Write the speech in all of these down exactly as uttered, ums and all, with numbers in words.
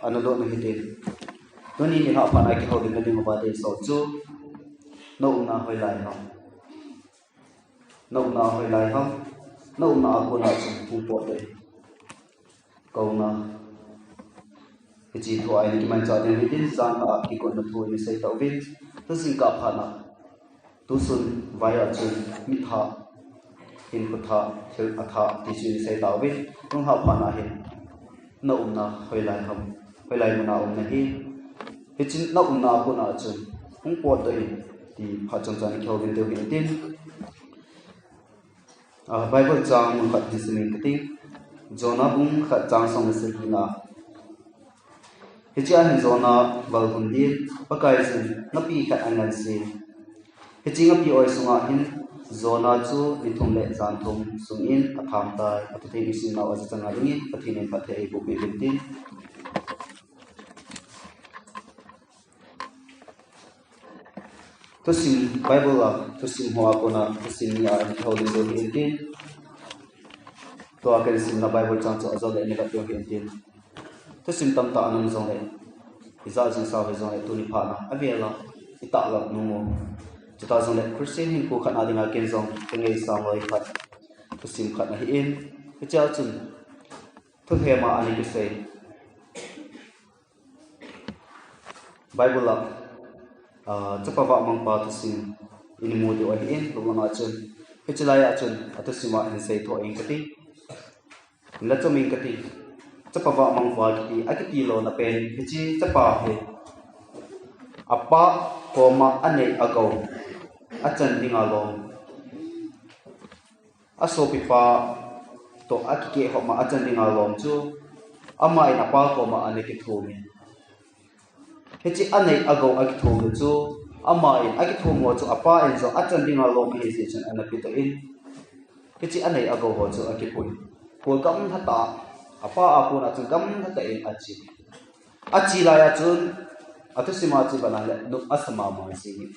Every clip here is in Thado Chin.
Ana lo na hite. Tuni ni ha pha na kihoulim na ding uva dei so chu. Na umna hoilai ham. Na umna hoilai ham. Na umna a kona chu hung potdoh in. Kouna. Hiche thu a in kimanchah ding hitin, jan a kigotna thu in sei tauvin. Tujing kah phat na. Tusun vai a chun mi thah, hinkho thah, thil athah, ti chu in sei tauvin. Nung ha phat na hin. Na umna hoilai ham. Hoilai mun a um na hi. Hichun na umna a kona chun. Hung potdoh in. Ti phat chomcha in kihoulim diu hitin. Ah, Bible chang mun khat hin simin kati. Jonah bung khat chang som le sagi na. Hiche a hin Jonah val hun din, Pakaiyin, napi khat angan sin. Hiche napi oi sunga hin, Jonah chu ni thum le jan thum sungin atham tai, athutheng isim nau aja changa dingin, Pathen in phatthei eiboh peh uvin tin. Thusim Bible a, thusim ho a kona, thusim ni a, in kihoulim diu hitin. Tua kahin simna Bible chang chu ajou le in vet diu hitin. Thusim tamtah ana um jongle, ija jing sao hi jongle, tuni phat na, avel a, itahlang nom u. Chuti jongle, Christian hinkho khat na dinga ken jong, kangaisang loi khat. Thusim khat na hi in, hiche a chun, thulhem a ana kisei. Bible a, ah, chapa vahmangpa thusim in mu diu ahin, lungmang a chun, hiche lai a chun, athusim a hin sei tho ing kati. Hinla chom ing kati. Chapa vahmangpa kiti, akiti lona pen, hiche chapa hi. Apa koma anei agou, achan dinga lom. Asopipa toh akikeh hop ma achan dinga lom chu, ama in apa koma ana kithum in. Hiche anei agou akithum chu, ama in akithum ho chu apa in jong achan dinga lom ahi jeh chun ana pedoh in. Hiche anei agou ho chu akipui. Kol gamlha tah, apa a kona chun gamlha tah in ache. Ache lai a chun, athusim a chu bana le, nop asa mama jing in.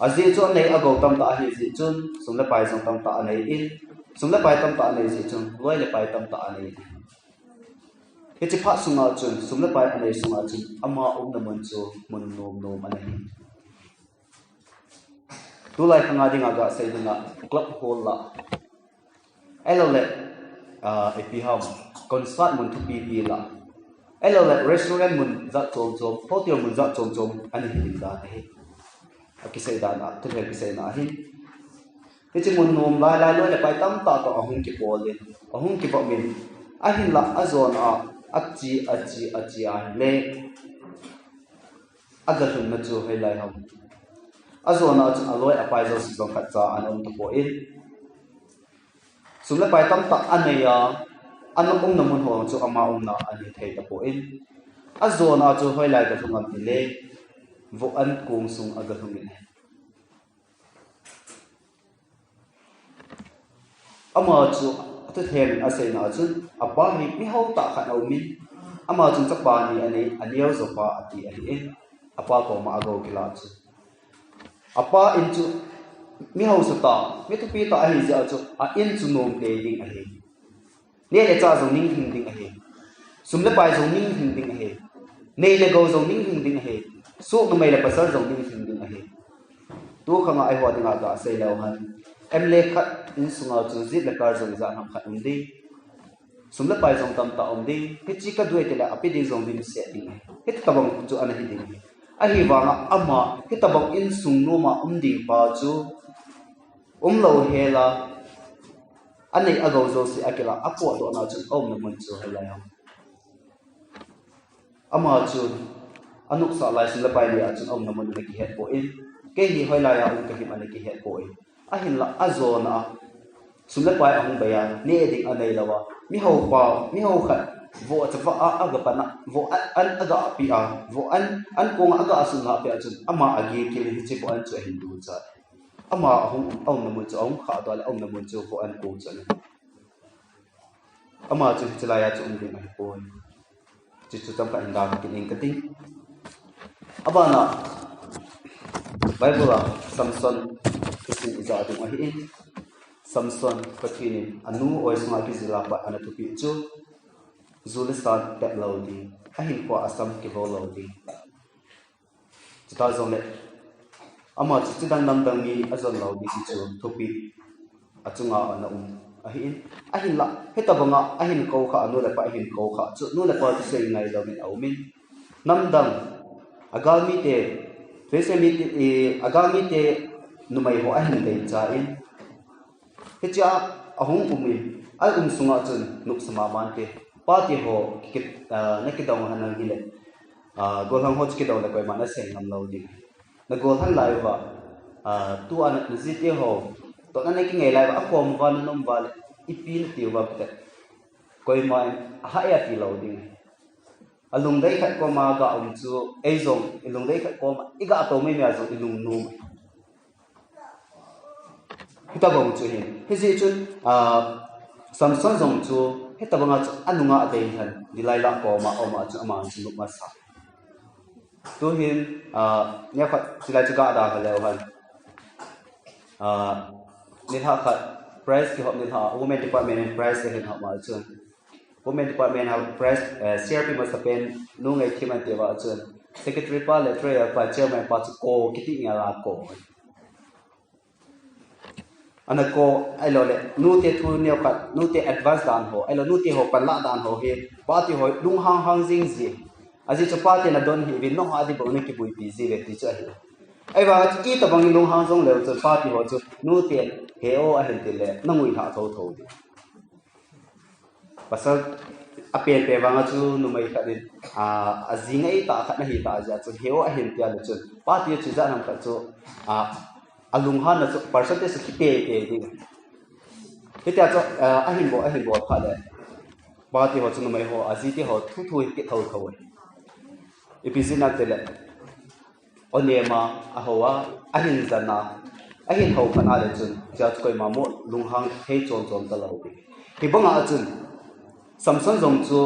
Ajeh chu anei agou tamtah ahi jeh chun, sum le pai jong tamtah anei in, sum le pai tamtah anei jeh chun, loi le pai tamtah anei in. Hiche phat sunga chun, sum le pai anei sunga chun, ama umna mun chu mun nom nom ana hi. Tulai khanga dinga gasei dinga, club hall la. Ahilou le, ah, ipi ham, concert mun thupipi la. Ahilou le, restaurant mun jat chom chom, hotel mun jat chom chom, ana hi ding dan ahi. Akisei dan a, thulhel kiseina ahin. Hiche mun nom lai lai loi le pai tamtah toh ahung kibol in, ahung kivop in. Ahinla, ajona a, ache, ache, ache ahile. Agalhunna chu hoilai ham. Ajona a chun aloi apai jouse jong khatcha ana um tapon. Sum le pai tamtah anei a, ana umna mun ho chu ama umna ana hithei tapon. Ajona a chu hoilai galhung ham tile, voh an kong sung agalhung in. Ama chu athutheng in aseina a chun, apa hi mihao tah khat aum in, ama chun chapa ni anei, aneo jopa ati ahin, apa koma agou kila chu. Apa in chu mihaosa tah, mi thupi tah ahi jeh a chu, a in chu nom tei ding ahi. Neh le chah jong ning hing ding ahi. Sum le pai jong ning hing ding ahi. Nei le gou jong ning hing ding ahi. Soh numei le pasal jong ning hing ding ahi. Tu khanga eiho dinga gasei leu hen. M L A khat insunga chu jeep le car jong ijat ham khat um ding. Sum le pai jong tamtah um ding. Hiche kadei tile ape ding jong dimset ding ahi. Hitabang chu ana hi ding ahi. Ahivanga ama hitabang insung noma um ding pa chu umlou hela. Anei agou jouse akila, apotdohna chun aumna mun chu hoilai ham. Ama chu anopsah lai sum le pai ni a chun aumna mun ana kihet pon. Kei hi hoilai a um kahim ana kihet pon. Ahinla ajona a sum le pai ahung bei a, neh ding anei lou a. Mihao pa, mihao khat, voh chava a, agapan a, voh an, an agapeh a, voh an, an kong a agasun lah peh a chun, ama agikil in hiche voh an chu ahin ducha. Ama ahung, aumna mun chu, ahung khahdoh le aumna mun chu, voh an kong chu ana. Ama chu hiche lai a chu um ding ahipoi. Hiche chu chomkhat hin dang kit ing kati. Abana, Bible a Samson thusim ija ding ahin. Samson, Pathen in anu oi sunga kijil a pat ana thupeh chu. Ju le sa tep lou ding, ahinkhoa asam kivo lou ding. Chuta jongle ama chu chidang namdang mi ajon lou ding ti chu thupi achunga ana um ahin, ahinla hitabanga ahin kou kha, anu le pa ahin kou kha chu nu le pa chu sei ngai louvin aumin, namdang, agalmi te, Philistine mi te, eh, agalmi te numei ho ahin dei cha in, hichea ahung um in, a um sunga chun nopsa mama te, pa te ho ki, ah, na kidong han nang hile, ah, gollhang ho chu kidong le koima na sei ngam lou ding. Na gollhang lai uva, ah, tua na, na ji te ho toh na, na kingei lai uva, akom uva na nom uva le, ipi na ti uva pite, koima in aha e ati lou ding. Alungdei khat koma ga um chu, ei jong ilungdei khat koma iga to mai mai a jong ilungnom. Hitabang chu hin. Hijeh chun, ah, Samson jong chu hitabanga chu anunga adei hen, Delilah koma aum a chu ama chu nop masa. Tuhin, ah, neokhat chilai chu ga da kha leu hen. Ah, nilhah khat, prize kihop nilhah, women department in prize ahin hop ma chun, women department ha prize, eh, C R P masapen, nu Ngeithim an ti uva chun, secretary pa le treasurer pa, chairman pa chu ko kiti nge la ko. Ana ko, ahilou le, nute thu neokhat, nute advance dan ho, ahilou nute ho panla dan ho hi, pa te ho lunghang hang jing ji. Ajeh chu pa te na don hih uvin, nangho a ding bou na kibuipi ji uve ti chu ahi. Ahivang chu itabang lunghang jong leu chun pa te ho chu nute he o ahin ti le, na ngui lha tho tho ding. Pasal apen pen vanga chu numei khat in, a, aji ngai tah khat na hi tah jeh a chun, he o ahin ti a le chun, pa te chu ijat ham khat chu, a, alunghan na chu percentage chu kite te ding. Hitia chu, a, ahin bol, ahin bol phat le, pa te ho chu numei ho, aji te ho thu thu hi kithou thou e. Ipi jeh ham ti le, o nema, aho a, ahin jan a, ahin hou phat a le chun, hitia chu koima mo lunghang thei chom chom ta lou ding. Hibanga chun, Samson jong chu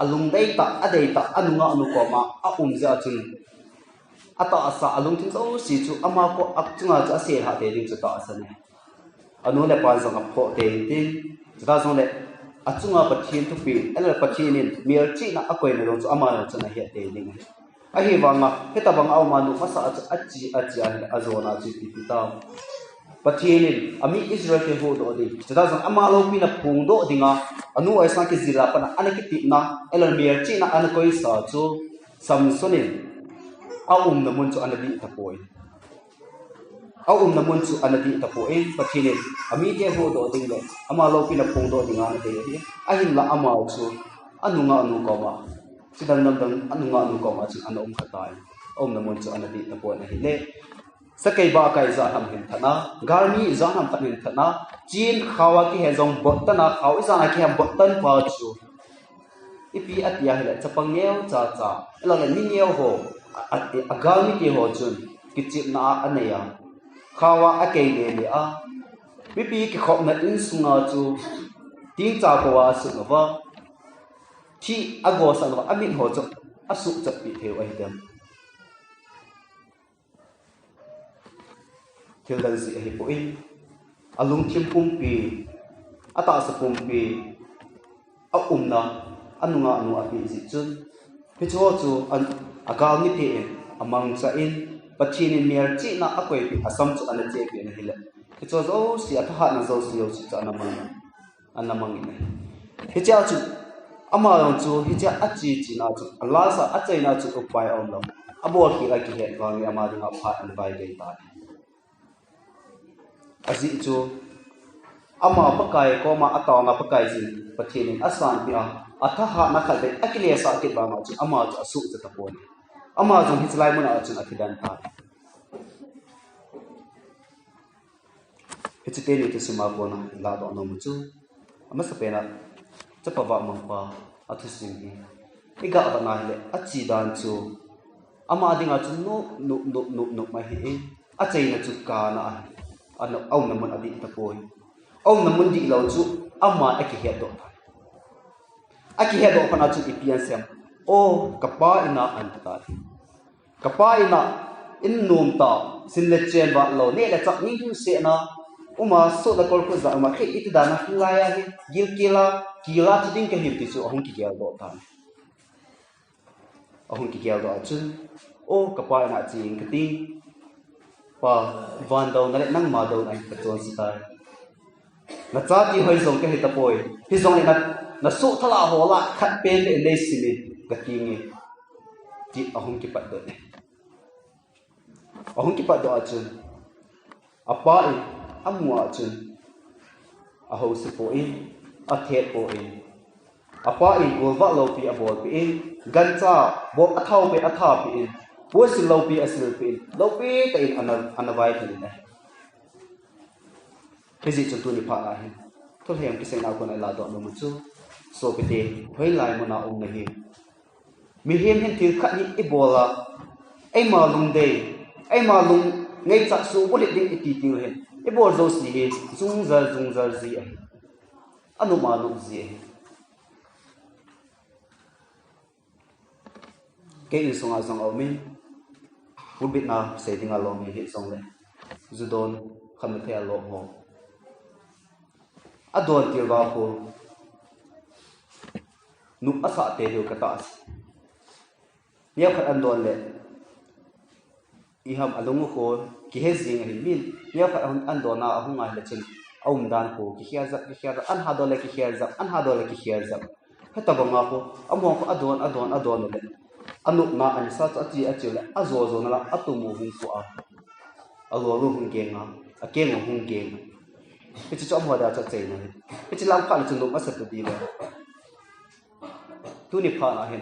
alungdei tah, adei tah, anunga anu koma aum jeh a chun, atahsa, alungthim jouse chu ama ko, achunga chu asel hah te ding chu tahsan e. Anu le pa jong aphoh teng tin, chuta jongle achunga Pathen thupeh, ahilou le Pathen in melchihna akoina jong chu ama jong chun ahet tei ding ahi. Ahivanga hitabang a aum a nop masa a chu achi, achi a, ajona chu ipi ti tam. Pathen in ami Israel te huhdoh ding, chuta jong ama loupina phongdoh dinga, anu Isaac kijil a pat a ana kitepna, ahilou le melchihna ana koisa chu Samson in aumna mun chu ana dih tapoi. Aumna mun chu ana dih tapoi, Pathen in amite huhdoh ding le ama loupina phongdoh dinga ana dei ahi. Ahinla ama chu anunga anu koma, chidang namdang anunga anu koma chun ana um kha tai. Aumna mun chu ana dih tapon ahile, sakei ba kai ijat ham hin that na, galmi ijat ham khat hin that na, chin khao a kihe jong bottan a, khao ijat a kihe bottan pa chu ipi ati ahile, chapang neo cha cha, ahilou le mi neo ho, a, a, agalmi te ho chun kichepna a anei a, khao a akei le le a, mipi kikhopna insunga chu tingcha pou a asut uva, thih agosah uva, amit ho chu asuhchatpi thei u ahi dem. Thil dang jeh ahipoi, alungthim pumpi, atahsa pumpi, aumna, anunga anu apeh jeh chun, hicheho chu an, agalmi te in amangcha in, Pathen in melchihna akoipeh, asam chu ana chepeh in ahile, hicheho jouse, athahatna jouse jouse chu ana mang, ana mang in ahi. Hichea chu ama jong chu hichea ache chena chu, alasa achaina chu upai aumlou. Abolkhel a kihet vangin ama dinga phat ana vaigei tai. Ajeh chu ama Pakai koma ataona Pakaiyin Pathen in asanpeh a, athahatna khatvei akilesah kit vanga chun ama chu asuhcha tapon. Ama jong hiche lai muna chun athidan tai. Hiche teni thusim a kona iladoh nom u chu, amasapen a chapa vahmangpa athusim hi iga vet na hile, ache dan chu ama dinga chu nop nop nop nop nop ahi e. Achaina chu kana ahi. Ana, aumna mun adih tapoi. Aumna mun dihlou chu ama akihetdoh tai. Akihetdoh phat a chun ipi asei em? O, kapa in a, ati tai. Kapa in a, in nom ta, sin le chen vatlou, neh le chah, ning lhingsetna, Uma, sohna kolkol ja uma, kei iti dan a, hilai a hi, gilkel a, kila thi ding kahi ti chu ahung kigeldoh tan. Ahung kigeldoh a chun, o, kapa in a che inge kati. Pa, van douna le nangma douna in kachonse tai. Nachate hoi jong kahi tapoi. Hijongle na, nasoh thala ho lah a khat pen le neisim in kati nge. Ti ahung kipatdoh e. Ahung kipatdoh a chun, apa in amu a chun, ahousa poi, athet poi. Apa in golvah loupi abolpeh in, gancha bop athao pen atha peh in, puisil loupi asil peh in, loupi tah in ana, ana vailhun in ahi. Hijeh chun tuni phat a hin, thulhuh kiseina a kon a iladoh nom u chu, sopite, hoilai mun a um nahi. Mihem hin thil khat hi ibol a, eima lungdei, eima lung ngaichat subulhit ding iti teng le hin, ibol jouse hi jungjal, jungjal ji ahi. Anop, anop ji ahi. Kei insung a jong aum in, pulpit na sei ding a lom hi hijongle, ju don, khamna thei a lom ho. Adon til vang khu, nop asah tei diu katahsan. Neokhat an don le, iham alung u khu, kihe jing ahi min. Neokhat an, an don a ahung a hile chun, aumdan khu, kikhel jap, kikhel jap, an hadon le kikhel jap, an hadon le kikhel jap. Hitabang a khu, amahon khu adon, adon, adon le. Anopna anisa chu ache, ache le, ajo jona la, atum u hung fu a. Alol u hung geng a, akeng u hung geng a. Hiche chu amaho dia chu achaina ahi. Hiche lam khat le chu nop asa ta ding le. Tuni phat a hin,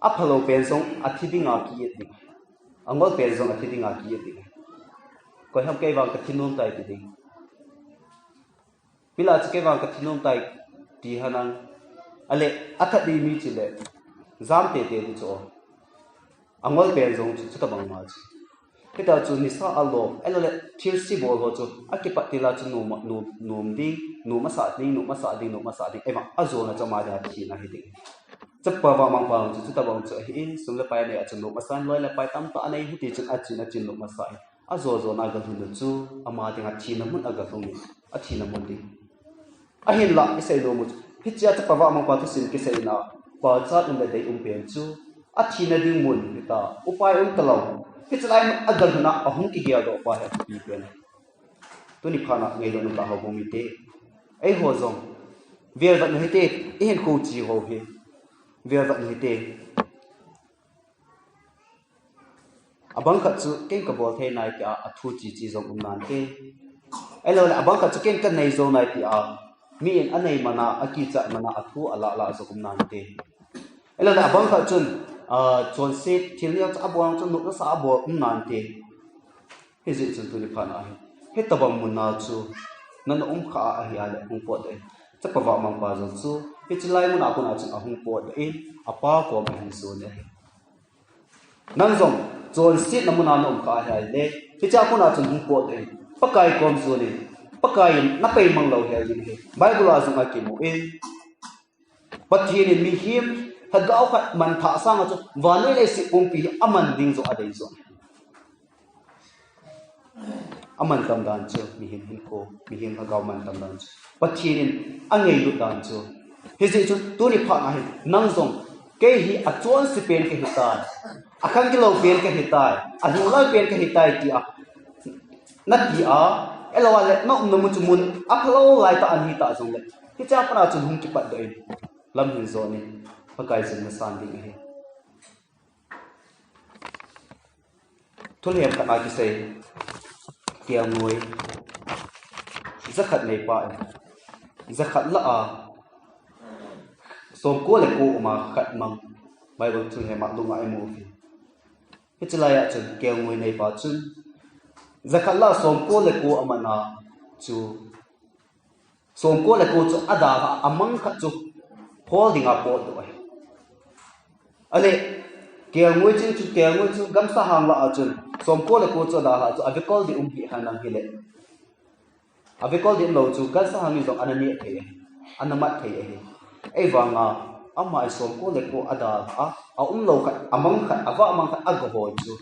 aphalou pen jong athi ding a ki-it ding. Angol pen jong athi ding a ki-it ding. Koiham kei vang kathi nom tai ti ding. Pila chu kei vang kathi nom tai ti hanang. Ale, athat ding mi chu le, jam tete ding chu. Angol pen jong chu, chutabang ma chu. Hitia chu nisa alom, ahilou le, thilse bol ho chu, akipat til a chu nom, nom, nom ding, nom asah ding, nom asah ding, nom asah ding. Eima, ajona chu ama dia thina ahi ding. Chapa vahmangpa chu, chutabang chu ahi in, sum le pai anei a chu nom asah in, loi le pai tamtah anei hiti chun achin, achin nom asah in. Ajo jona agalhun u chu, ama dinga thina mun agalhun in, athina mun ding. Ahinlah, isei nom u chu, hichea chapa vahmangpa thusim kiseina, pachat um le deium pen chu, athina ding mun hita, upai um talou. Hiche lai mun agalhun a, ahung kigeldoh pa hi athupi pen. Tuni phat a ngailutna tahsa ho mite. Eiho jong, velvet u hite, ihinkho che ho hi. Velvet u hite. Abang khat chu ken kabol thei nai tia athu cheche jong um nante. Ahilou le abang khat chu ken kanei jou nai tia mi in anei man a, akichat man a, athu alah lah jong um nante. Ahilou le abang khat chun, ah, chonset thil neo chu abol chu nop nasa abol um nante. Hijeh chun tuni phat a hin, hitabang mun a chu nana um kha a ahile hung potdoh in. Chapa vahmangpa jong chu hiche lai mun a kon a chun ahung potdoh in, apa kom ahin jon e. Nang jong chonsetna mun a na um kha ahile, hichea kon a chun hung potdoh in, Pakai kom jon in, Pakai in napei mang lou hel ding ahi. Bible a jong akimu in, Pathen in mihem lhagao khat manthah sang a chu vannoi leiset pumpi hi aman ding jong adei jong. Amantam dan chu, mihem hinkho, mihem lhagao mantam dan chu, Pathen in angailut dan chu. Hijeh chun tuni phat a hin nang jong, kei hi achonse pen kahitai, akhangkilou pen kahitai, alunglhai pen kahitai tia nati a, ahilou le naumna mun chu mun aphalou lai tah ahi ta jongle, hichea pat a chun hung kipatdoh in, lam hin jon in, Pakai jin nasan ding ahi. Thulhuh khat a kisei, kelngoi jakhat neipa in, jakhat lah a somko le ko um a khat mang, Bible thulhuh a lunga imu u hi. Hiche lai a chun kelngoi neipa chun jakhat lah a somko le ko aman a chu, somko le ko chu adalhah a, amang khat chu hol dinga potdoh ahi. Ale, kelngoi ching chu, kelngoi chu gamsa hang lah a chun somko le ko chu adalhah chu avikol ding um hih hanang hile, avikol ding umlou chu gamsa hang in jong ana neh thei ahi, ana mat thei ahi. Ahivanga ama in somko le ko adalhah a, aumlou khat, amang khat, avah mang khat agahol chu,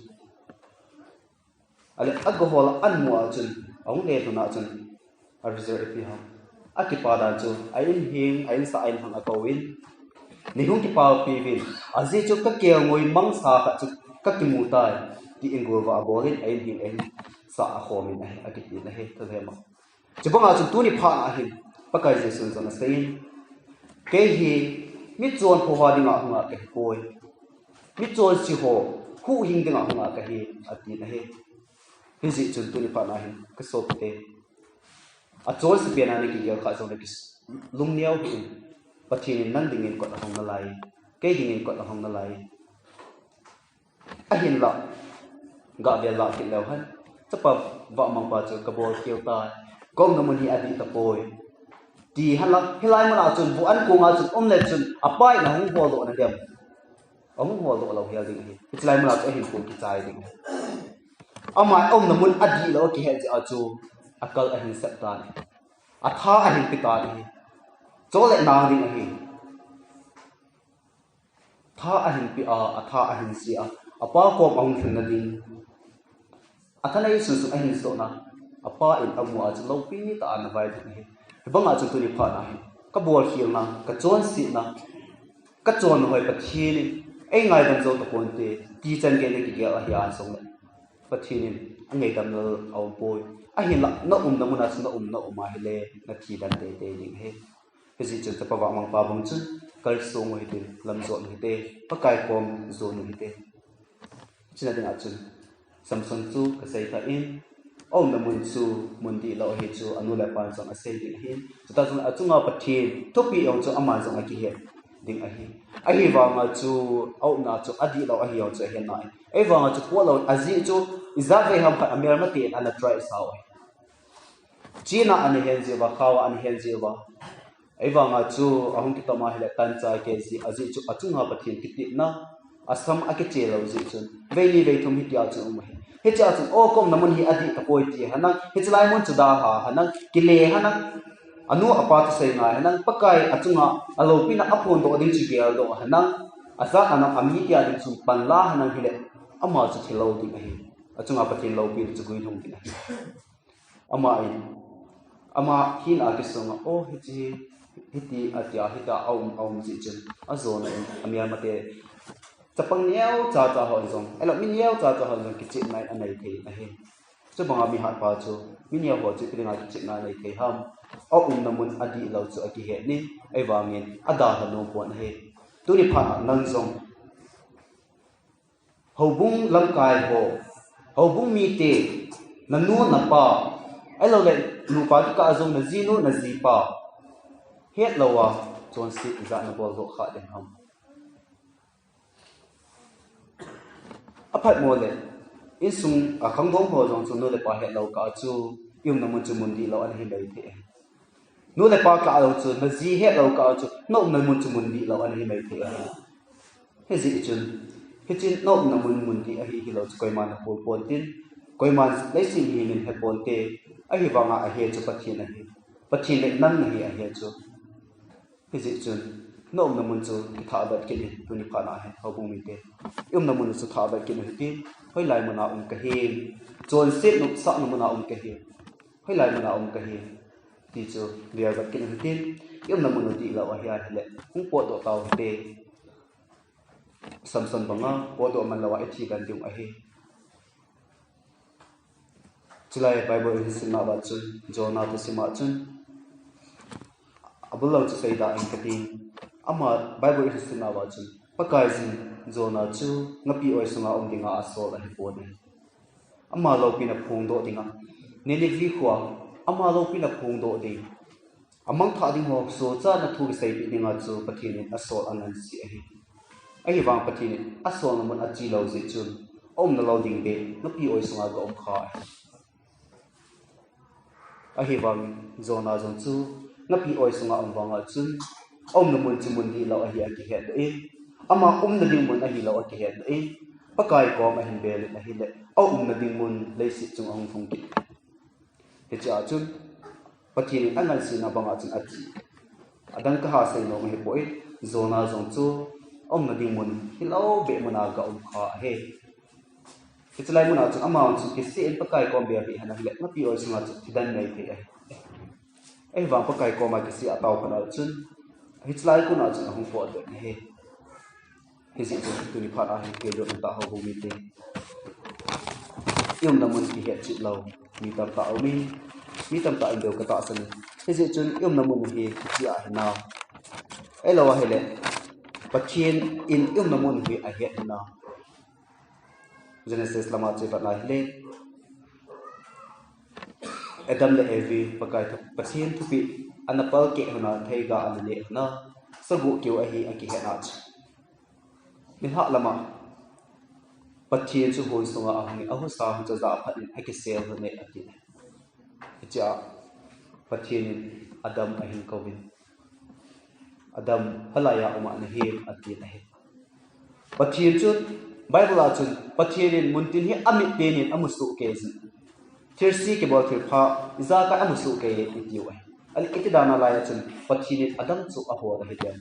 ale, agahol a anmu a chun, ahung lelhun a chun, A result ipi ham? Akipa dan chu, a in hing, a in sa, a in hang akou in, nei hung kipapi uvin, ajeh chu ka kelngoi mangsa khat chu ka kimu tai, tin gol vah abol in, a in hing, a in sa akhom in ahi, akiti in ahi, thulhema. Chubanga chun tuni phat a hin, Pakai Jesun jong asei in, kei hi michonpha ho dinga hunga kahi poi. Michonse ho huhhing dinga hunga kahi, ati in ahi. Hijeh chun tuni phat a hin, ka sopite, achonse pen a nakigel kha jongle kis-, lungneo hih in. Pathen in nang dingin kot ahong nalai. Kei dingin kot ahong nalai. Ahinlah, gah vel lah kit leu hen. Chapa vahmangpa chu ka bolkhel tai. Ka umna mun hi adih tapoi. Ti henlang, hilai mun a chun, bu an kong a chun, um le chun, apa in ahung holdoh na dem. Ahung holdoh lou hel ding ahi. Hichelai mun a chu ahinkho kichai ding ahi. Ama umna mun adih lou akihet jeh a chu, akal ahin sep tan ahi. Atha ahin pe tan ahi. Chole nang ding ahi. Tha ahin pe a, atha ahin se a, apa kom ahung lhun na ding. Athanei sunsun ahin sohna, apa in amu a chu loupi tah a ana vai ding ahi. Hibanga chun tuni phat a hin, ka bolkhelna, ka chonsetna, ka chonna hoi Pathen in eingaidam jou taponte, ti chan gei in nakigel ahi a jongle, Pathen in angaidam lou aum poi. Ahinlah, na umna mun a chu na um, na um ahile, nathi dan teitei ding ahi. Hijeh chun chapa vahmangpa bang chun, kalsong u hitin, lam jon u hite, Pakai kom jon u hite. Chuna dinga chun, Samson chu kasei tan, aumna mun chu mun dihlou ahi chu anu le apan jong asei ding ahin. Chutah chun achunga Pathen thupeh jong chu aman jong akihet ding ahi. Ahivanga chu aumna chu adihlou ahi jong chu ahet nai. Ahivanga chu potlou, ajeh chu ijat vei ham khat amelmate in ana try sa u ahi. Chena ana hen jeh uva, khao a ana hen jeh uva. Ahivanga chu ahung kitom ahile tancha akeh jeh, ajeh chu achunga Pathen kitepna, asam akiche lou jeh chun, vei ni vei thum hitia chu um ahi. Hichea chun, o, ka umna mun hi adih tapoi ti henlang, hichelai mun chu dalha henlang, kile henlang, anu apa thusei ngai henlang, Pakai achunga aloupina aphondoh ding chu geldoh henlang, ajat a nam ami tia ding chun panla henlang hile, ama chu thilou ding ahi. Achunga Pathen loupina chu guilhung ding ahi. Ama in, ama hina akisunga, o, hiche hi, hiti atia, hitia aum, aum jeh chun, ajona in, amelmate, chapang neocha cha hon jong, ahilou, mi neocha cha hon jong kichepna in anei thei in ahi. Chubanga mi hatpa chu, mi neo ho chu ipi dinga kichepna anei thei ham? Aumna mun adihlou chu akihet in, ahivangin adalha nom pon ahi. Tuni phat a nang jong, houbung lamkai ho, houbung mite, nanu napa, ahiloule nupa kikah a jong najinu najipa, hetlou a chonset ijat nabol doh kha ding ham? Aphatmo le, insung a khangdong ho jong chu nu le pa hetlou kah a chu, iumna mun chu mun dihlou ana hi mai thei. Nu le pa kah a jong chu, naji hetlou kah a chu, naumna mun chu mun dihlou ana hi mai thei ahi. Hijeh chun, hiche naumna mun mun dih ahi hilou chu koiman aphul ponte, koiman leiset mihem in he ponte, ahivanga ahe chu Pathen ahi. Pathen le nang nahi ahe chu. Hijeh chun, naumna mun chu kithah vet kit in, tuni phat a hin, houbung mite. Iumna mun chu thah vet kit u hitin, hoilai mun a um kahi, chonset nopsahna mun a um kahi, hoilai mun a um kahi, ti chu gel vet kit u hitin, iumna mun u dihlou ahi ahile, hung potdoh tau hite. Samson banga potdoh manlou a ithi dan diu ahi. Chulai Bible ihin simna uva chun, Jonah thu sim a chun, abul lang chu seidoh in kati. Ama Bible ihin simna uva chun, Pakaiyin Jonah chu ngapi oi sunga um dinga asol ahipon ahi. Ama loupina phongdoh dinga, Nineveh khoa, ama loupina phongdoh ding, amangthah ding ho sochatna thu kiseipeh dinga chu Pathen in asol angansea ahi. Ahivang Pathen in asolna mun ache lou jeh chun, aumna lou ding beh ngapi oi sunga ga um kha ahi. Ahivangin Jonah jong chu ngapi oi sunga um vanga chun, aumna mun chu mun dihlou ahi akihetdoh in, ama umna ding mun ahilou akihetdoh in, Pakai kom ahin bel in ahile, aumna ding mun leiset chung ahung lhung kit. Hichea chun, Pathen in angansena banga chun ache. Adang kaha sei nom ahipoi, Jonah jong chu aumna ding mun hilou beh muna ga um kha ahi. Hiche lai muna chun ama jong chu kisih in Pakai kom bel hih henlang hile, ngapi oi sunga chu thi dan nei thei ahi. Ahivang Pakai koma kisih a tao phat a chun, hichelai kona chun ahung potdoh in ahi. Hijeh chun tuni phat a hi kei jong nangho ho mite, i umna mun kihet chet lou mi tamtah aumin, mi tamtah in deu katahsan in. Hijeh chun i umna mun hi kicheh ahi nau. Ahilou ahile, Pathen in i umna mun hi ahet ahi nau. Genesis lama che vet na hile, Adam le Evi Pakai thu, Pathen thupeh ana palkeh hon a theiga ana neh hon a, sagoh keu ahi akihet na chu. Nilhah lama Pathen chu hon sunga ahung in, ahusa hon chu ajah phat in akisel hon e ati. Hichea Pathen in Adam ahin kouvin, Adam, halaiya um a nahi em atin ahi. Pathen chun, Bible a chun, Pathen in muntin hi amit pen in amu soh kei jin, thilse kibol thilpha ijakai amu soh kei e itiu ahi. Ahile iti dan a laiya chun Pathen in Adam chu ahol ahi dem?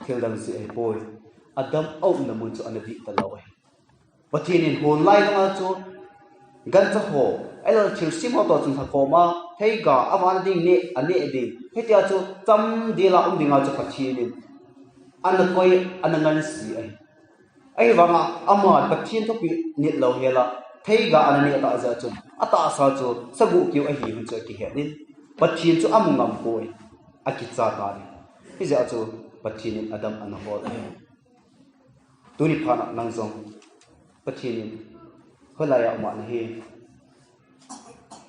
Thil dang jeh ahipoi. Adam aumna mun chu ana dih talou ahi. Pathen in hon lai langa chu gancha ho, ahilou le thilse ho toh chun lhakhom a, theiga, avan ding neh, aneh ding, hitia chu chamdel a um dinga chu Pathen in ana koi, ana ngansi ahi. Ahivanga ama Pathen thupeh nit lou hel a theiga ana neh tah jeh chun, atahsa chu sagoh keu ahi hon chu akihet in, Pathen chu amu ngam poi, akicha tan ahi. Hijeh a chu Pathen in Adam ana hol ahi. Tuni phat a nang jong Pathen in hoilaiya um a nahi em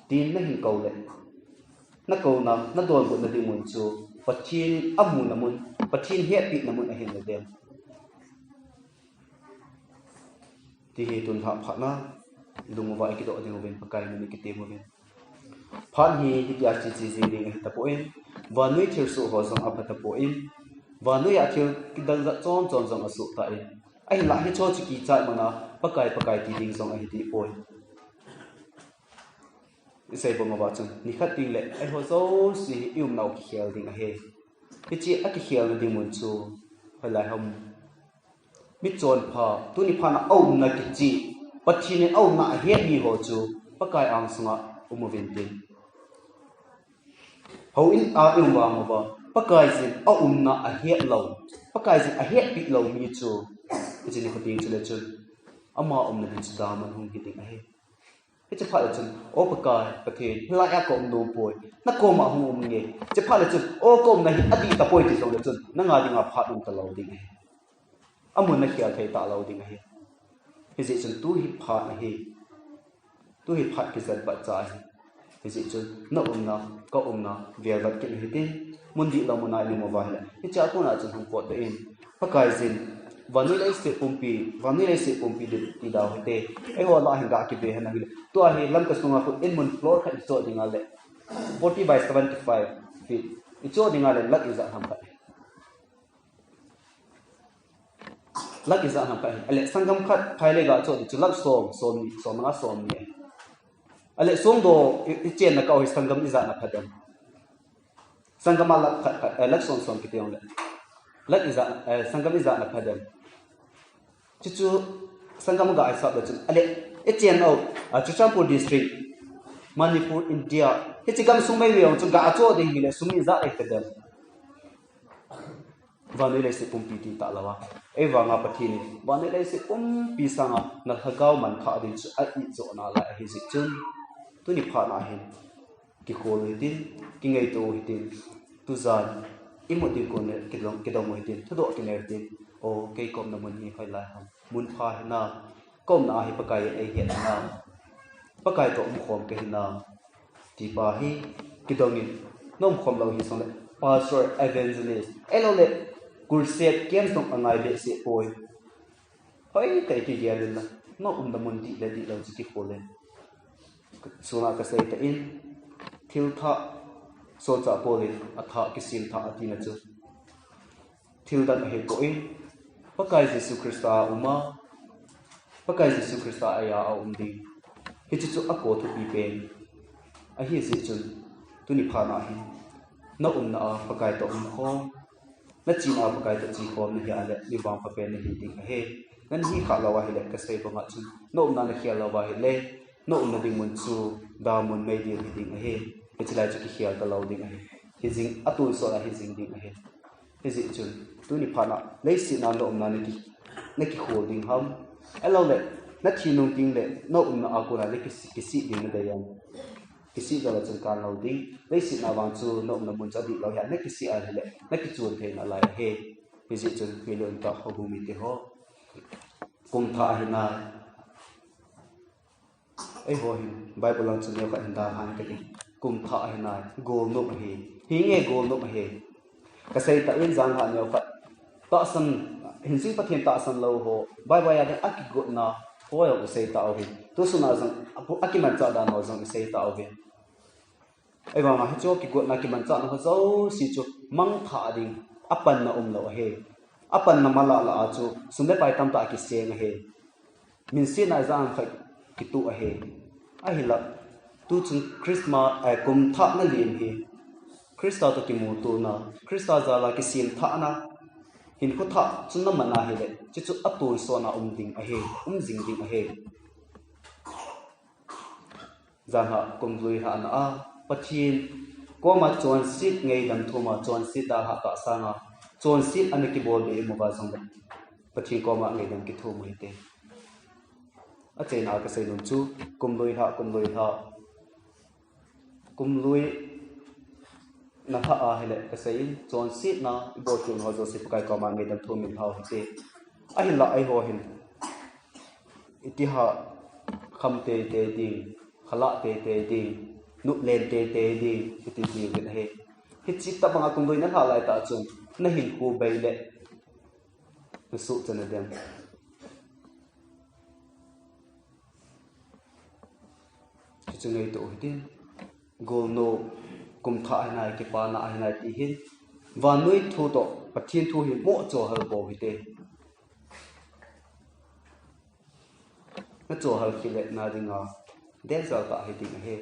tin nahin kou le, nakouna, nadonbutna ding mun chu Pathen amuna mun, Pathen hetpehna mun ahin na dem? Ti hi tun lhah phat na, ilung uva ikidoh ding uvin, Pakai min in kitem uvin. Phat hi hitia cheche jing ding ahi tapon, vannoi thilsoh ho jong apha tapon, vannoi a thil kidang jat chom chom jong asoh tan, ahinlah hicheho chu kichat man a Pakai, Pakai ti ding jong ahi deh poi. Isei bang uva chun, nikhat teng le eiho jouse hi i umnau kikhel ding ahi. Hiche akikhelna ding mun chu hoilai ham? Michonpha, tuni phat a aumna kicheh, Pathen in aumna ahet mi ho chu Pakai angsunga um uvin tin. Houin a i um vang uva, Pakaiyin aumna ahet lou, Pakaiyin ahetpeh lou mi chu, hiche nikho teng chule chun ama umna ding chu daman hung hi ding ahi. Hiche phat le chun, O Pakai, Pathen, hilaiya ka um nom poi, nakoma hung um inge. Hiche phat le chun, O, ka umna hi adih tapoi ti jongle chun, nanga dinga phat um talou ding ahi. Amun nakhel thei talou ding ahi. Hijeh chun tu hi phat ahi. Tu hi phat kijenpatcha ahi. Hijeh chun na umna, ka umna velvet kit u hitin, mun dihlou muna i um uva ahile, hichea kona chun hung potdoh in. Pakaiyin vannoi leiset pumpi, vannoi leiset pumpi ding ti dau hite. Eiho lah a hin ga kive hen ahile, tua hi Lamka sunga khu in mun floor khat ichoh dinga le forty by seventy-five feet ichoh dinga le lakh ijat ham khat, lakh ijat ham khat ahi. Ahile sanggam khat phai le ga choh ding chu lakh som, somni, somnga, somni ahi. Ahile songdoh i, ichenna kah u hi sanggam ijatna pha dem? Sanggam a lakh khat khat, eh, lakh som som kiti jongle, lakh ijat, eh, sanggam ijatna pha dem? Chuchu sanggam ga hisap le chun, ahile ichenna u, ah, Churachandpur District, Manipur, India, hiche gamsung maimai jong chu ga choh ding hile sum ijat ahi ta dem? Vannoi leiset pumpi ti talou a, eivanga Pathen in vannoi leiset pumpi sanga na lhagao manthah ding chu a-ijotna lai ahijeh chun, tuni phat a hin kikhol u hitin, kingaito u hitin, tujan imut ding kon le kidong, kidong u hitin, thudoh kinei u hitin. O, kei ka umna mun hi hoilai ham? Mun pha hinam? Ka umna a hi Pakai in eihet hinam? Pakai toh umkhom kahinam? Ti pa hi kidongin, na umkhom lou hijongle, pastor, evangelist, ahiloule crusade, camp jong angai behseh poi. Hoitah in kigel in lang, na umna mun dih le dihlou chu kikhol in. Sunga kasei tan, thilthah, solchah Paul in athah kisem thah atina chu thildang ahipoi. Pakai Jesu Christa a um a, Pakai Jesu Christa a eia aum ding, hiche chu ako thupi pen ahijeh chun, tuni phat a hin na umna a Pakai toh umkhom, nachena a Pakai toh chekhom nahi a le, mi vangpha pen nahi ding ahi. Nahin khah lou ahile, kasei banga chun, na umna nakhel lou ahile, na umna ding mun chu damun meidil hi ding ahi. Hiche lai chu kikhel talou ding ahi. Hijing, atonsot a hijing ding ahi. Hijeh chun, tuni phat a, leiset a na umna na ki, na kikhol ding ham. Ahilouleh, na thi nung teng le, na umna a kon a le kisi, kisih ding na dei ham. Kisih lou le chun kan lou ding. Leiset a vang chu na umna mun chu adih lou ahi, na kisih a hile, na kichon thei nalai ahi. Hijeh chun, ngailut tah houbung mite ho. Kum thah ahi nai. Eiho hin, Bible lang chu neokhat hin dalhan kate. Kum thah ahi nai, golnop ahi. Hinge golnop ahi. Kasei tah in jan lhah neokhat. Tahsan, hinsing Pathen tahsan lou ho. Bible a ding a kigotna. Ho jong isei tauve. Tusun a jong, a, akimanchah dan ho jong isei tauve. Ahivang a hiche kigotna kimanchahna ho jouse chu mangthah ding. Apanna umlou ahi. Apanna malah lah a chu, sum le pai tamtah kiseng ahi. Minsetna ijat ham khat kitoh ahi. Ahinlah, tuchung Christmas, eh, kum thah na lim hi. Christa toh kimutona, Christa jal a kisemthahna, hinkho thah chu na man ahile, chuchu atonsot a um ding ahi, um jing ding ahi. Jan lhah kum lui lhahna a, Pathen koma chonset ngaidam thum a, chonset dalhah tah sang a, chonset ana kibol be imu uva jongle, Pathen koma ngaidam kithum u hite. Achaina a kasei nom chu, kum lui lhah, kum lui lhah. Kum lui na lhah ahile kasei in, chonsetna ibol kit ho jouse Pakai koma ngaidam thum in lhau hite. Ahinlah eiho hin. Iti ham, kham teitei ding, khalah teitei ding, noplen teitei ding, iti ding ahi. Hiche tobang a kum lui na lhah lai tah chun, na hinkho bei le, na suhchan a dem. Chuchu ngaito u hitin, golnop, kum thah ahi nai, kipana ahi nai ti hin, vannoi thu toh, Pathen thu hi mo chohal bou hite. Na chohal kit le na dinga, danger tah hi ding ahi.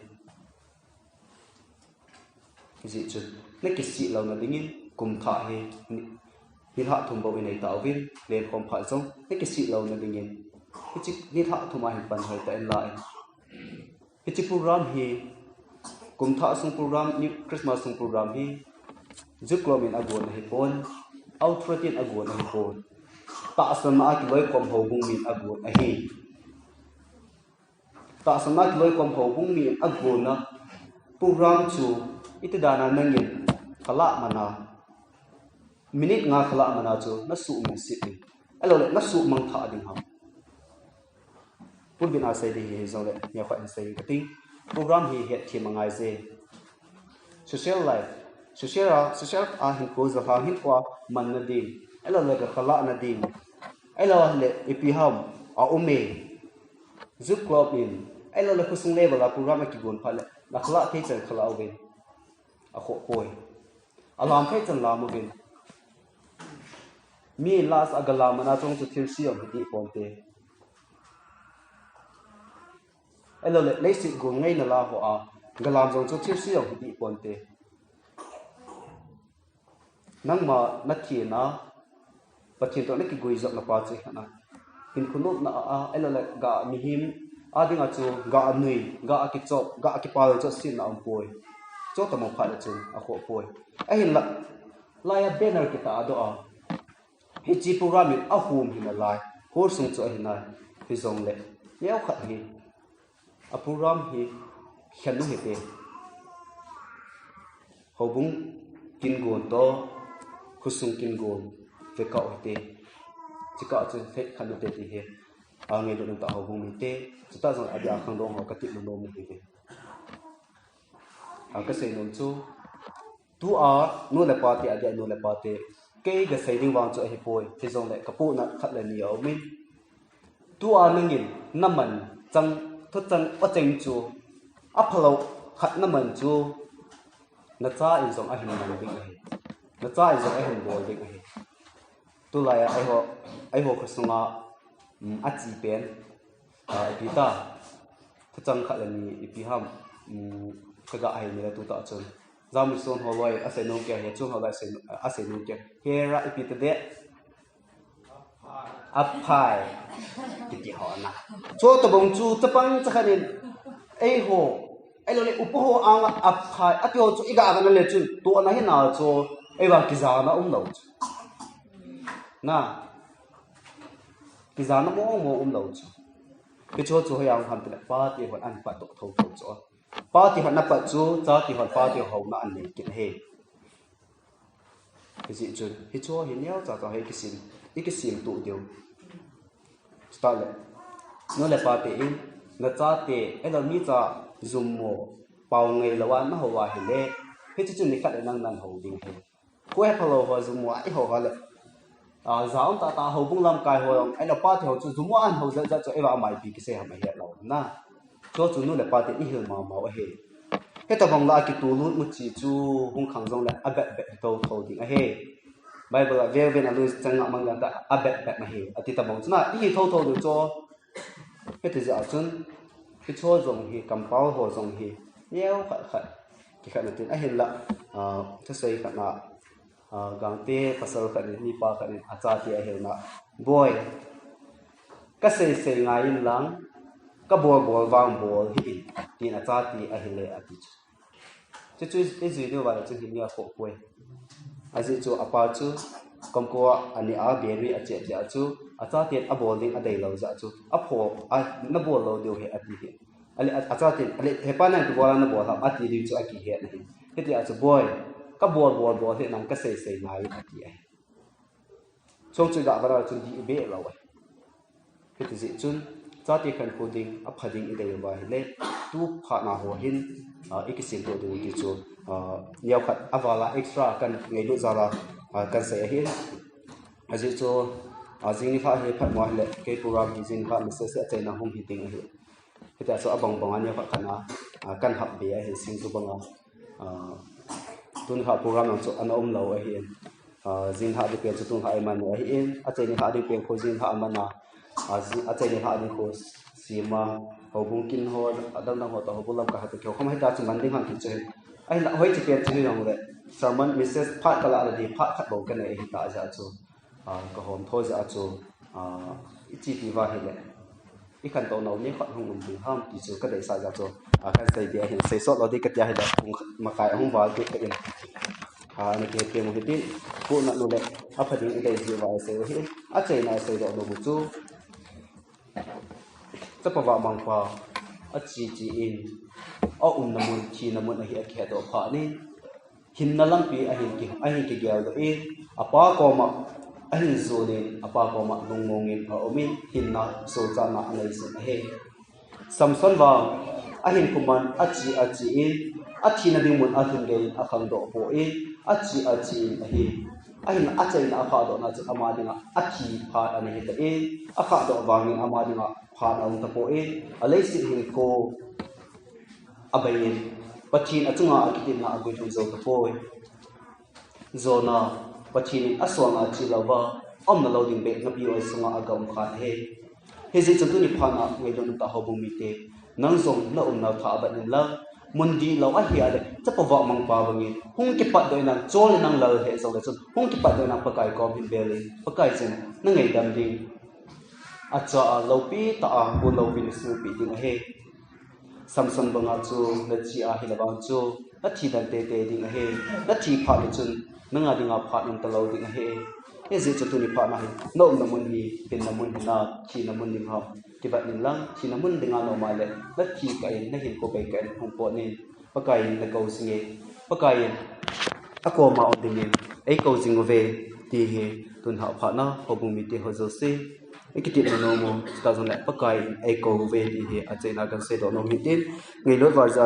Hijeh chun, na kisih louna dingin, kum thah hi, ni, nilhah thum bou inei tauvin, lenkhom phat jong, na kisih louna dingin. Hiche nilhah thum a hin pan hoi tah in la in. Hiche program hi, kum thah sung program, ni Christmas sung program hi, Youth Club in agon ahipon, Authority in agon ahipon. Tahsanna a kiloikhom houbung min agon ahi. Tahsanna a kiloikhom houbung min agonna program chu iti dan a nangin khalah man a, minute nga khalah man a chu na suhmil set in. Ahilouleh na suhmang thah ding ham. Pulpit a sei ding hi hijongle, neokhat hin sei kate. Program hi hetthem angai je. Social life. Social a, social a hinkho jal a hinkho a manna ding. Ahilouleh ga khalah na ding. Ahilouleh ipi ham a um e. Youth Club in. Ahilouleh khosung level a program a kigon phat le. Na khalah thei chan khalah uvin. Akhoh poi. Alam thei chan lam uvin. Mi in la a galam man a jong chu thilse jong hi dih ponte. Ahilouleh, leiset gol ngaina la ho a, galam jong chu thilse jong hi dih ponte. Nangma na thina, Pathen toh na kiguijopna pa chu hi na. Hinkho nopna a, ahilouleh, ga mihem a dinga chu, ga nui, ga kichop, ga kipal chu setna um poi. Chu tamo phat le chun, akhoh poi. Ahinlah, lai a banner kitah a doh a. Hiche program in ahom hi nalai, hall sung chu ahi nai, hijongle, neokhat hi, a program hi, khen u hite. Houbung kin gon toh, khosung kin gon, vekau hite. Chikah chu, thei khan u te ti hi, a ngailutna tah houbung mite, chutah jong adia khangdong ho kati nom u hite. A kasei nom chu, Tua, nu le pa te, adia nu le pa te, kei gasei ding vang chu ahipoi, hijongle kapohnat khat le ni aumin. Tua nangin, naman, chang, thuchang, acheng chu, aphalou khat naman chu, nacha in jong ahin man ding ahi. Nacha in jong ahin bol ding ahi. Tulai a, eiho, eiho khosunga, um, achi pen, ah, ipi ta, thuchang khat le ni ipi ham, um, kaga hei ni le tutah chun. Jamuson ho loi, asei nom kei, he chung ho loi, asei nom kei. Hera ipi ta de. Aphai. Kiti ho na. Chu tobang chu, chapang chakhat in. Eiho, eilou le upa ho anga aphai, ati ho chu iga vana le chun, tohna hina chu, eivang kijana umlou chu. Na, kijana mong mong umlou chu. Hichu chu hoiya ham tile, pate hon ahin pat doh thotho chu. Pate hon apat chu, chate hon pate houna anei kit ahi. Hijeh chun, hichu hi neocha cha hi kisem, ikisemtoh diu. Chutah le, nu le pate in, nachate, eilou micha jummo, pao ngailou a nahou ahile, hichu chu nikhat le nang nahin hou ding ahi. Koi hephalou ho jummo a ihou ho le, a, ja um tah tah houbung lamkai ho jong, eilou pate ho chu jummo a ahin hou jeh jeh chu eivang amaipi kisei ham ahetlou na. Chu chu nu le pate in ihil mama u ahi. Hitobang lah a kitoh lut mu chi chu hung khang jongle abep bep hi thotho ding ahi. Bible a veve na lui chang a mang lang ta abep bep ahi. Ati tobang chu na ihi thotho diu chu. Hiti jeh a chun, hichu jong hi, kampao ho jong hi, neo khat khat, kikhat na tin, ahinla, a, thusei khat na, a, Gangte pasal khat in, mipa khat in, achate ahilna, Boi, kasei sei ngai in lang, kabol bol vang bol hih in, tin achate ahile ati chu. Chuchu ijui diu vale chun hin nia khoh poi. Ajeh chu apa chu, komkua ani a beri achet jeh a chu, achaten abol ding adeilou jeh a chu, apho, a, nabol lou diu ahi ati hi. Ale, a, achaten, ale, hepa nang kibol a nabol ham ati diu chu akihet ahi. Hitia chu, Boi, kabol bol bol hih in lang kasei sei ngai in ati ahi. Chung chu iga vana le chun dih beh lou ahi. Hiti jeh chun, chate khankho ding, apha ding idei uva ahile, tu phat na ho hin, a, ikisemtoh diu ti chu, a, neokhat aval a extra kan ngailut jal a, a, kan sei ahin. Ajeh chu, a, jing nikhat hi phatmo ahile, kei program hi jing nikhat message achaina hung hi ding ahi. Hitia chu abang bang a neokhat khat na, a, kan hap be ahi sing chu bang a. A, tuni kha program jong chu ana umlou ahin. A, jing nikhat ding pen chu tuni kha iman u ahin. Achai nikhat ding pen khu jing nikhat aman a. A, ji-, achai nikhat ding khu sima, houbung kin ho, adang dang ho toh, houbung lamkai ho toh, kihou khom hita chu man ding ham ti chu hin. Ahinla hoiche pen chu hijongle, sermon message phat kalah le di, phat khat bou kanei ahita jeh a chu. A, kahom tho jeh a chu, a, ichipi uva ahile, ikhantou nau neokhat hung um ding ham ti chu kadeisah jeh a chu, a, kan sei be ahin, sei sot lou ding kati ahile, pung khat makai ahung val kit in. A, ana kihepem u hitin, pu nat nu le, apha ding idei jeh uva isei u ahin, achaina isei doh nom u chu, Chapa vahmangpa, ache che in, aumna mun, thina mun ahi akihetdoh phat in, hinna lampi ahin ki, ahin kigeldoh in, apa koma ahin jon in, apa koma lungmong in aum in, hinna sochatna anei jin ahi. Samson vang, ahinkho man, ache ache in, athina ding mun alhun gei in, akhangdoh poi, ache ache in ahi. Ahin achaina akhahdohna chu ama dinga athi phat ana hita in, akhahdoh vangin ama dinga phat aum tapoi, aleiset hinkho abei in, Pathen achunga akitilna aguilhung jou tapoi. Jonah, Pathen in asolna ache louva, aumna lou ding beh ngapi oi sunga aga um khan ahi. Hijeh chun tuni phat na ngailutna tah houbung mite, nang jong naumna tha abat in lang, mun dihlou ahi a le, chapa vahmangpa bangin, hung kipatdoh in lang, chol in lang lal heh jongle chun, hung kipatdoh in lang Pakai kom hin bel in, Pakai chun, nangaidam ding. Acha a loupi tah a, gon loupi in sunpeh ding ahi. Samson banga chu nache ahile vang chu, nathi dan teitei ding ahi. Nathi phat le chun, nanga dinga phat um talou ding ahi. Hijeh chun tuni phat na hi, naumna mun hi, hinna mun hinam, thina mun ding ham, kibat in lang, thina mun dinga naum a le, nathi kah in, nahinkho bei kah in, hung pot in, Pakai in nakou jing e, Pakai in akoma um dingin eikou jing uve, ti hi tun hah phat na houbung mite ho jouse ikitilna nom u, chutah jongle Pakai in eikou uve, ti hi achaina kan seidoh nom u hitin, ngailut val jeh a